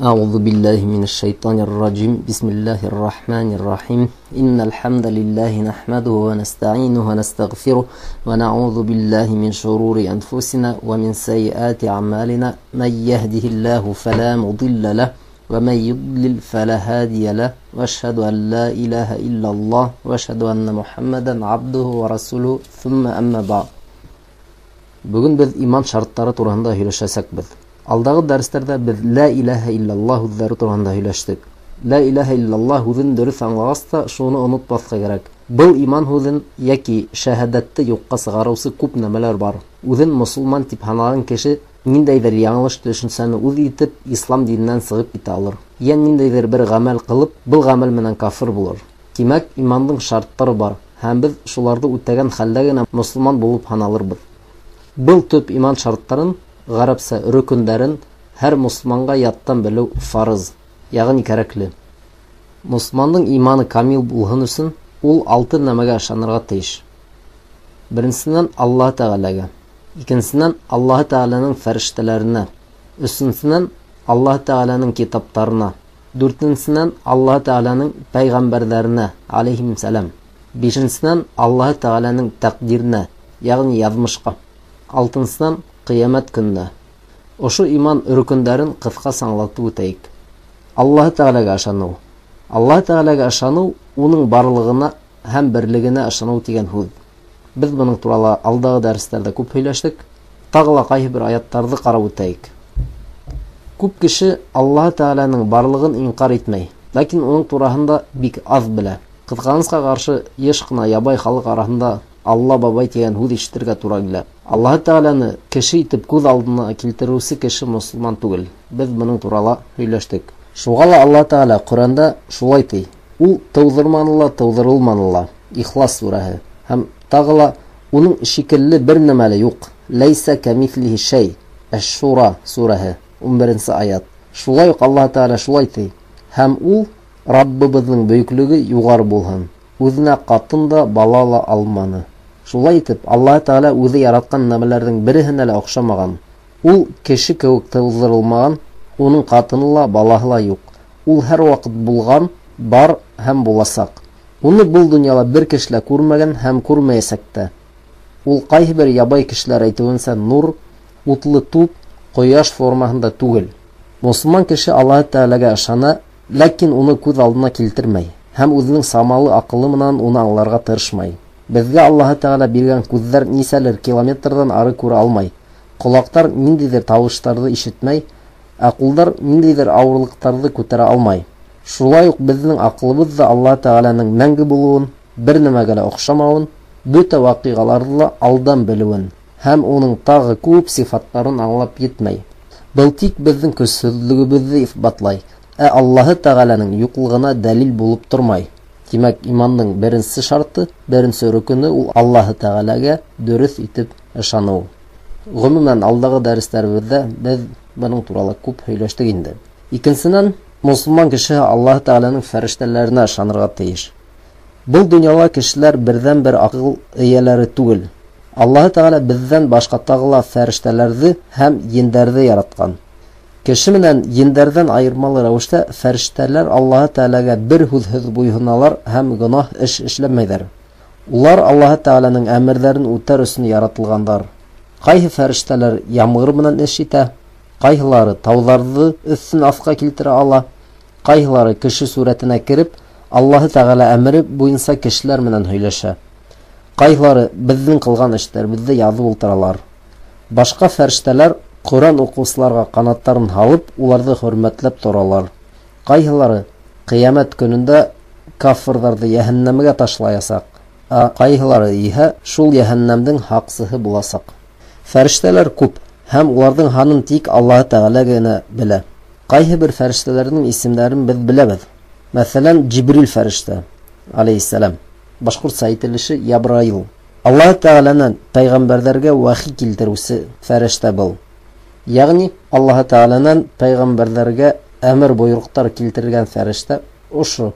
أعوذ بالله من الشيطان الرجيم. بسم الله الرحمن الرحيم. إن الحمد لله نحمده ونستعينه ونستغفره ونعوذ بالله من شرور أنفسنا ومن سيئات أعمالنا. من يهده الله فلا مضل له ومن يضلل فلا هادي له، وأشهد أن لا إله إلا الله وأشهد أن محمدا عبده ورسوله. ثم أما بعد. Бөгөн беҙ иман шарттары тураһында һөйләшәсәкбеҙ. Алдағы дәрестәрҙә беҙ «Ла илаһа иллаллаһ» һүҙҙәре тураһында һөйләштек. «Ла илаһа иллаллаһ» һүҙен дөрөҫ аңлағас та, шуны онотмаҫҡа кәрәк. Был иман һүҙен йәки шәһәдәтте юҡҡа сығарыусы күп нәмәләр бар. Үҙен мосолман тип һанаған кеше ниндәйҙер яңылыш төшөнсәне үҙ итеп, ислам диненән сығып китә алыр. Йә ниндәйҙер бер ғәмәл ҡылып, был ғәмәл менән кафир булыр. Тимәк, имандың шарттары бар һәм беҙ шуларҙы үтәгән хәлдә генә мосолман булып һаналырбыҙ. Был төп иман шарттарын, ғәрәпсә рөкөндәрен, һәр мосолманға яттан белеү фарыз, йәғни кәрәкле. Мосолмандың иманы камил булһын өсөн ул алты нәмәгә ышанырға тейеш. Беренсенән, Аллаһ Тәғәләгә, икенсенән, Аллаһ Тәғәләнең фәрештәләренә, өсөнсөнән, Аллаһ Тәғәләнең китаптарына, дүртенсенән, Аллаһ Тәғәләнең пәйғәмбәрҙәренә, алейһимсәләм, бишенсенән, Аллаһ Тәғәләнең тәҡдиренә, йәғни яҙмышҡа, алтынсынан, ҡиәмәт көнөнә. Ошо иман рөкөндәрен ҡыҫҡаса аңлатып үтәйек. Аллаһ Тәғәләгә ышаныу. Аллаһ Тәғәләгә ышаныу уның барлығына һәм берлегенә ышаныу тигән һүҙ. Беҙ бының турала алдағы дәрестәрҙә күп һөйләштек. Тағы ла ҡайһы бер аяттарҙы ҡарап үтәйек. Күп кеше Аллаһ Тәғәләнең барлығын инҡар итмәй, ләкин уның тураһында бик аҙ белә. Ҡыҙғанысҡа ҡаршы, йыш ҡына ябай халыҡ араһында Алла бабай тигән һүҙ ишетергә тура килә. Аллаһ Тәғәләне кеше итеп күҙ алдына килтереүсе кеше мосолман түгел. Беҙ бының турала һөйләштек. Шуға ла Аллаһ Тәғәлә Ҡөрьәндә шулай ти: Ул тыуҙырманы ла, тыуҙырылманы ла. Ихлас сүрәһе. Һәм тағы ла уның шикелле бер нәмә лә юҡ. Ләйсә кәмиҫлиһи шәй. Әш-Шура сүрәһе, 11-нсе аят. Шулай уҡ Аллаһ Тәғәлә шулай ти: Һәм ул Раббыбыҙҙың бөйөклөгө юғары булһын. Үҙенә ҡатын да, бала ла алманы. Шулай итеп, Аллаһ Тәғәлә үҙе яратҡан нәмәләрҙең береһенә лә оҡшамаған. Ул кеше кеүек тыуҙырылмаған, уның ҡатыны ла, балаһы ла юҡ. Ул һәр ваҡыт булған, бар һәм буласаҡ. Уны был донъяла бер кеше лә күрмәгән һәм күрмәйәсәк тә. Ул ҡайһы бер ябай кешеләр әйтеүенсә нур, утлы туп, ҡояш формаһында түгел. Мосолман кеше Аллаһ Тәғәләгә ышана, ләкин уны күҙ алдына килтермәй һәм үҙенең самалы аҡылы менән уны аңларға тырышмай. Беҙгә Аллаһ Тәғәлә биргән күҙҙәр нисәлер километрҙан ары күрә алмай, ҡолаҡтар ниндәйҙер тауыштарҙы ишетмәй, ә ҡулдар ниндәйҙер ауырлыҡтарҙы күтәрә алмай. Шулай уҡ беҙҙең аҡылыбыҙ ҙа Аллаһ Тәғәләнең мәңге булыуын, бер нәмәгә лә оҡшамауын, бөтә ваҡиғаларҙы ла алдан белеүен һәм уның тағы күп сифаттарын аңлап етмәй. Был тик беҙҙең көсһөҙлөгөбөҙҙө иҫбатлай, ә Аллаһ Тәғәләнең юҡлығына дәлил булып тормай. Тимәк, имандың беренсе шарты, беренсе рөкөнө ул Аллаһ Тәғәләгә дөрөҫ итеп ышаныу. Ғөмүмән, алдағы дәрестәребеҙҙә беҙ бының турала күп һөйләштек инде. Икенсенән, мосолман кешеһе Аллаһ Тәғәләнең фәрештәләренә ышанырға тейеш. Был донъяла кешеләр берҙән-бер аҡыл эйәләре түгел. Аллаһ Тәғәлә беҙҙән башҡа тағы ла фәрештәләрҙе һәм ендәрҙе яратҡан. Кеше менән ендәрҙән айырмалы рәүештә фәрештәләр Аллаһ Тәғәләгә бер һүҙһеҙ буйһоналар һәм гонаһ эш эшләмәйҙәр. Улар Аллаһ Тәғәләнең әмерҙәрен үтәр өсөн яратылғандар. Ҡайһы фәрештәләр ямғыр менән эш итә, ҡайһылары тауҙарҙы өҫтөн аҫҡа килтерә ала, ҡайһылары кеше сүрәтенә кереп, Аллаһ Тәғәлә әмере буйынса кешеләр менән һөйләшә. Ҡайһылары беҙҙең ҡылған эштәребеҙҙе яҙып ултыралар. Башҡа фәрештәләр Ҡөрьән уҡыусыларға ҡанаттарын һалып, уларҙы хөрмәтләп торалар. Ҡайһылары ҡиәмәт көнөндә кафырҙарҙы йәһәннәмгә ташлаясаҡ, ә ҡайһылары иһә шул йәһәннәмдең һаҡсыһы буласаҡ. Фәрештәләр күп һәм уларҙың һанын тик Аллаһ Тәғәлә генә белә. Ҡайһы бер фәрештәләрҙең исемдәрен беҙ беләбеҙ. Мәҫәлән, Джибрил фәрештә алейһиссәләм, башҡортса әйтелеше Ябраил. Аллаһ Тәғәләнән пәйғәмбәрҙәргә вәхи килтереүсе фәрештә был. Йәғни Аллаһ Тәғәләнән пәйғәмбәрҙәргә әмер бойороҡтар килтергән фәрештә ошо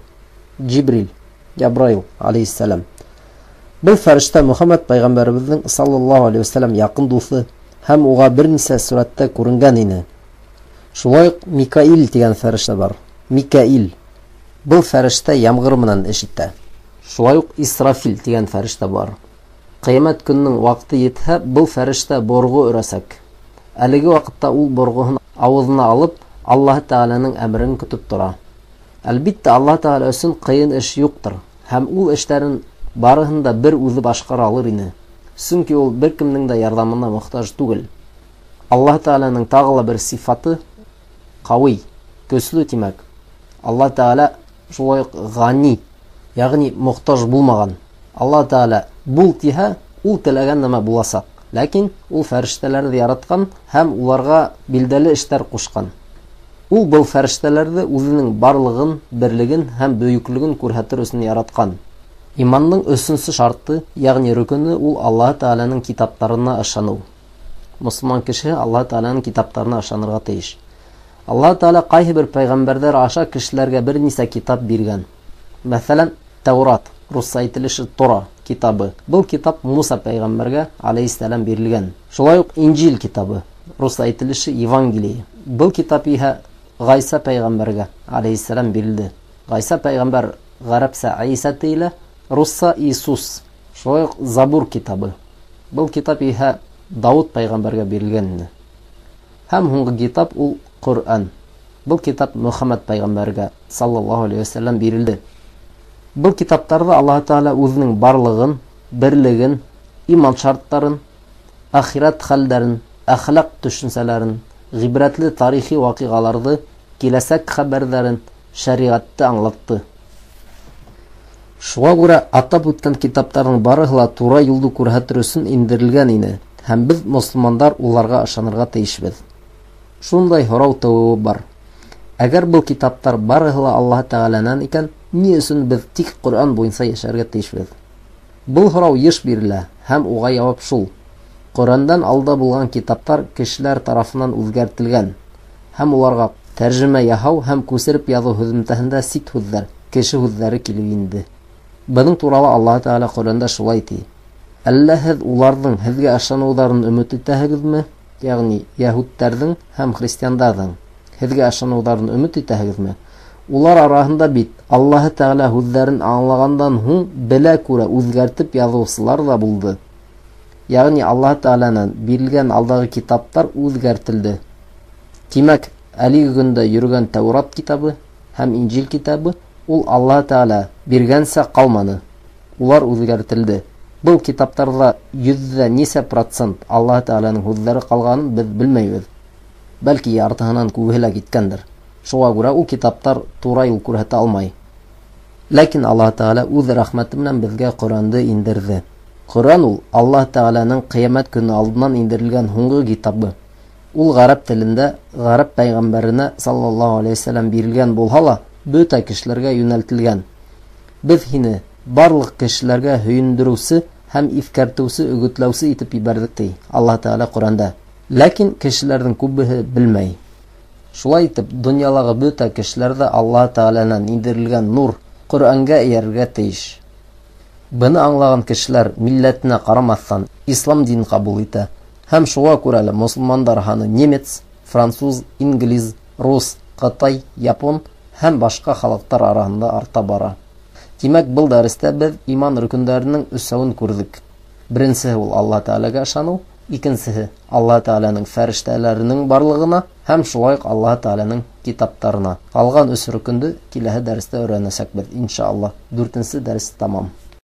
Джибрил, Ябраил алейһиссәләм. Был фәрештә Мөхәммәд пәйғәмбәребеҙҙең саллаллаһу алейһи вәсәләм яҡын дуҫы һәм уға бер нисә сүрәттә күренгән ине. Шулай уҡ Микаил тигән фәрештә бар. Микаил. Был фәрештә ямғыр менән эш итә. Шулай уҡ Исрафил тигән фәрештә бар. Ҡиәмәт көнөнөң ваҡыты етһә, был фәрештә борғо өрәсәк. Әлеге ваҡытта ул борғоһон ауыҙына алып, Аллаһы Тәғәләнең әмерен көтөп тора. Әлбиттә, Аллаһы Тәғәлә өсөн ҡыйын эш юҡтыр, һәм ул эштәрен барыһын да бер үҙе башҡара алыр ине. Сөнки ул бер кемдең дә ярҙамына мохтаж түгел. Аллаһы Тәғәләнең тағы ла бер сифаты ҡауи, көслө тимәк. Аллаһы Тәғәлә шулай уҡ ғани, йәғни мохтаж булмаған. Аллаһы Тәғәлә бул тиһә, ул теләгән нәмә буласаҡ. Ләкин ул фәрештәләрҙе яратҡан һәм уларға билдәле эштәр ҡушҡан. Ул был фәрештәләрҙе үҙенең барлығын, берлеген һәм бөйөклөгөн күрһәтер өсөн яратҡан. Имандың өсөнсө шарты, йәғни рөкөнө, ул Аллаһы Тәғәләнең китаптарына ышаныу. Мосолман кеше Аллаһы Тәғәләнең китаптарына ышанырға тейеш. Аллаһы Тәғәлә ҡайһы бер пәйғәмбәрҙәр аша кешеләргә бер нисә китап биргән. Мәҫәлән, Тәүрат, русса әйтелеше Тора китабы. Был китап Муса пәйғәмбәргә алейһиссәләм бирелгән. Шулай уҡ Инжил китабы, русса әйтелеше Евангелие. Был китап иһә Ғайса пәйғәмбәргә алейһиссәләм бирелде. Ғайса пәйғәмбәр ғәрәпсә Иса тейелә, русса Иисус. Шулай уҡ Забур китабы. Был китап иһә Дауыт пәйғәмбәргә бирелгән ине. Һәм һуңғы китап ул Ҡөрьән. Был китап Мөхәммәд пәйғәмбәргә саллаллаһу алейһи вәсәлләм бирелде. Был китаптарҙа Аллаһы Тәғәлә үҙенең барлығын, берлеген, иман шарттарын, ахирәт хәлдәрен, әхлаҡ төшөнсәләрен, ғибрәтле тарихи ваҡиғаларҙы, киләсәк хәбәрҙәрен, шәриғәтте аңлатты. Шуға күрә атап үткән китаптарҙың барыһы ла тура юлды күрһәтер өсөн индерелгән ине, һәм беҙ мосолмандар уларға ышанырға тейешбеҙ. Шундай һорау тыуыуы бар. Әгәр был китаптар барыһы ла Аллаһы Тәғәләнән икән, ни өсөн беҙ тик Ҡөрьән буйынса йәшәргә тейешбеҙ? Был һорау йыш бирелә, һәм уға яуап шул: Ҡөрьәндән алда булған китаптар кешеләр тарафынан үҙгәртелгән, һәм уларға тәржемә яһау һәм күсереп яҙыу һөҙөмтәһендә сит һүҙҙәр, кеше һүҙҙәре килеп инде. Бының турала Аллаһы Тәғәлә Ҡөрьәндә шулай ти: Әллә һеҙ уларҙың һеҙгә ышаныуҙарын өмөт итәһегеҙме? Йәғни йәһүдтәрҙең һәм христиандарҙың һеҙгә ышаныуҙарын өмөт итәһегеҙме? Улар араһында бит Аллаһы Тәғәлә һүҙҙәрен аңлағандан һуң белә күрә үҙгәртеп яҙыусылар ҙа булды. Йәғни Аллаһы Тәғәләнән бирелгән алдағы китаптар үҙгәртелде. Тимәк, әлеге көндә йөрөгән Тәүрат китабы һәм Инжил китабы ул Аллаһы Тәғәлә биргәнсә ҡалманы. Улар үҙгәртелде. Был китаптарҙа йөҙҙә нисә процент Аллаһы Тәғәләнең һүҙҙәре ҡалғанын беҙ белмәйбеҙ. Бәлки яртыһынан күбеһе лә киткәндер. Шуға күрә ул китаптар тура юл күрһәтә алмай. Ләкин Аллаһы Тәғәлә үҙ рәхмәте менән беҙгә Ҡөрьәнде индерҙе. Ҡөрьән ул Аллаһы Тәғәләнең ҡиәмәт көнө алдынан индерелгән һуңғы китабы. Ул ғәрәп телендә ғәрәп пәйғәмбәренә саллаллаһу алейһи вәсәлләм бирелгән булһа ла, бөтә кешеләргә йүнәлтелгән. Беҙ һине барлыҡ кешеләргә һөйөндөрөүсе һәм иҫкәртеүсе, өгөтләүсе итеп ебәрҙек, ти Аллаһы Тәғәлә Ҡөрьәндә. Ләкин кешеләрҙең күбеһе белмәй. Шулай итеп, донъялағы бөтә кешеләр ҙә Аллаһы Тәғәләнән индерелгән нур Ҡөрьәнгә эйәрергә тейеш. Быны аңлаған кешеләр милләтенә ҡарамаҫтан ислам динен ҡабул итә. Һәм шуға күрә лә мосолмандар һаны немец, француз, инглиз, рус, ҡытай, япон һәм башҡа халыҡтар араһында арта бара. Тимәк, был дәрестә беҙ иман рөкөндәренең өсәүен күрҙек. Беренсеһе ул Аллаһ Тәғәләгә ышаныу, икенсеһе Аллаһ Тәғәләнең фәрештәләренең барлығына һәм шулай уҡ Аллаһ Тәғәләнең китаптарына. Ҡалған өс рөкөндө киләһе дәрестә өйрәнәсәкбеҙ, иншаллаһ. Дүртенсе дәрес тамам.